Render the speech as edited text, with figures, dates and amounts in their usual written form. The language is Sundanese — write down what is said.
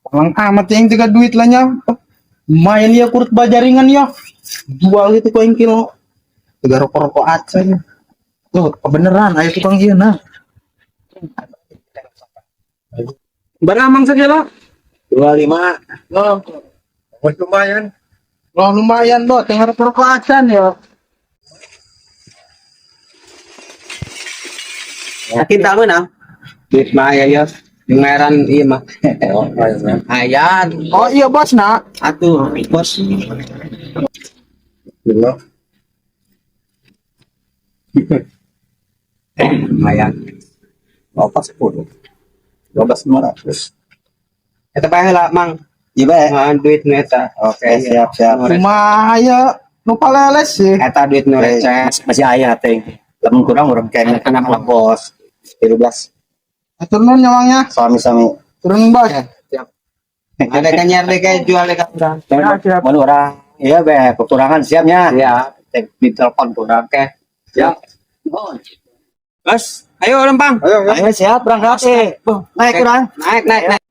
Palang amat yang tiga duit lah nya. Lumayan ya kurut bajaringan ya. Jual gitu kok yang kilo. Tiga rokok-rokok aja ya. Loh, kebeneran ayo tukang iya nah. Berapa, Mang, sekilo? 25. Loh, Bos, lumayan. Loh, lumayan loh, tinggal rokok aja ya. Yakin tak menang? Duit mah ya ya. Lumayan iya mah. Ayan. Oh iya bos nak. Atuh, bos. Kilo. Lumayan. Opat 10. 12.500. Eta bae lah, Mang. Iya, bae. Ah, duit nu eta. Oke, siap, siap. Lumayan. Lupa leles sih. Eta duit nu receh. Masih aya teh. Lamun kurang urang kene Kenapa? Bos. 13. Turun nyawangnya. Sami-sami. Turun bos. Siap. Ada kan nyar deh kayak jual deh kan urang. Ya, siap. Mun urang iya be kekurangan siapnya. Iya. Teh di telepon kurang. Oke. Siap. Bos, ayo lempang. Ayo, ayo siap berangkat eh. Naik kurang. Naik, naik, naik.